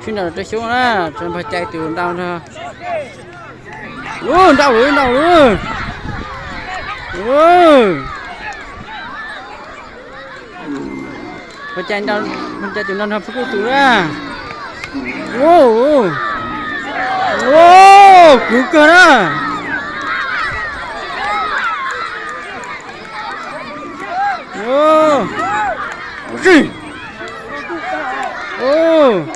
Sib nraus rau xyoob na, rau Npawg Cai tus nraus nrog. Ub, nraus lawm, nraus lawm. Ub. Npawg Cai nraus, Npawg Cai tus nraus nrog Phaj Kuj tus na. Ub, ub, kwv kawg na. Ub. Ub.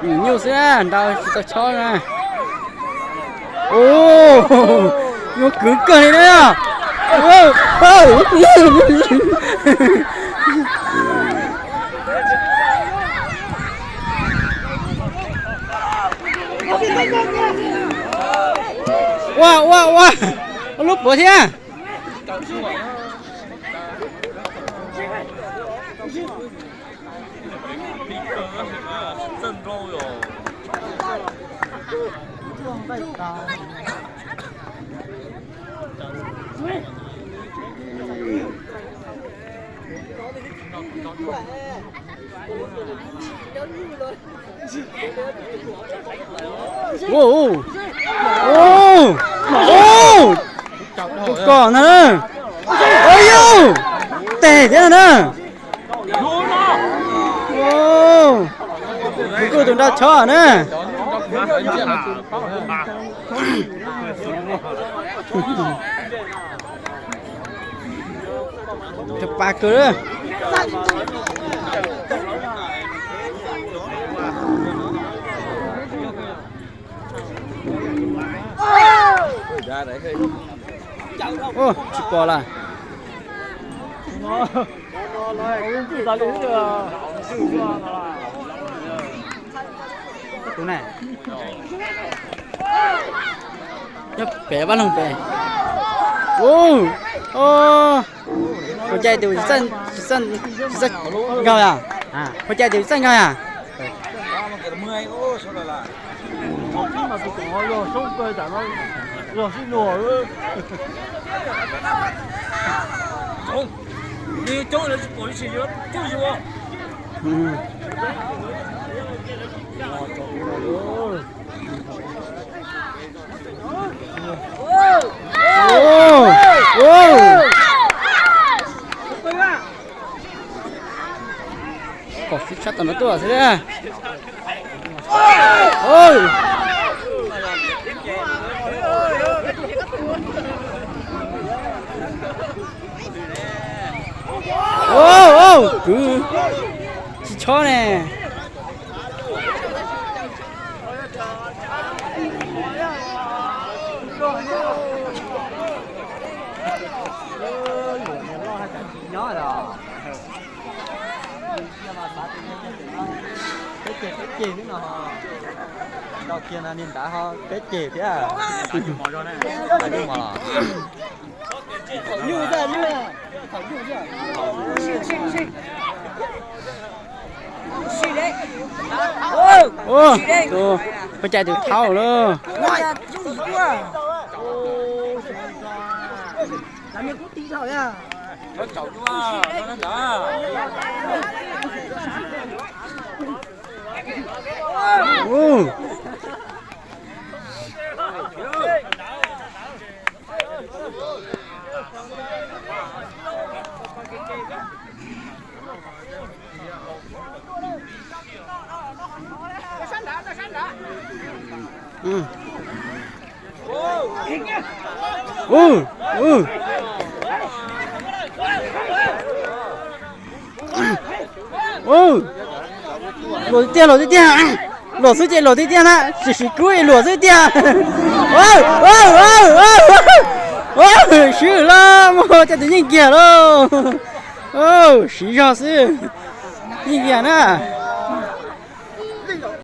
Nyuj xwb, nraus tsis tau chob na. Ub, nyuj kwv kawg li na. Ua, ua, ua, ua lub puav thiab. Ub, ub, ub, ub, tus kom no na. Ua yus, teg thiab no na. Ub, tus kuj tus nraus chob na. Rau pa kawg. Ub, tsis pom lawm. Tus ne, nyob pem vaj loog pem. Ub, o, Npawg Cai tus tsis txawj nkaug yom? Npawg Cai tus tsis txawj nkaug yom? Kom sib tshab tom no tuaj xwb. Kwv tsis chob ne. Peb ceg, peb ceg xwb no, nrau kiag no niag nrad ho peb ceg thiab. Tus Paj Cai tus thaub lawm. Luam tiag, luam tiag tiag. Luam xwb ces luam tiag tiag na, sim sim kub luam xwb tiag. Swb lawm, muaj cov tus yeej kiag lauj. Siv zog xwb, yeej kiag na.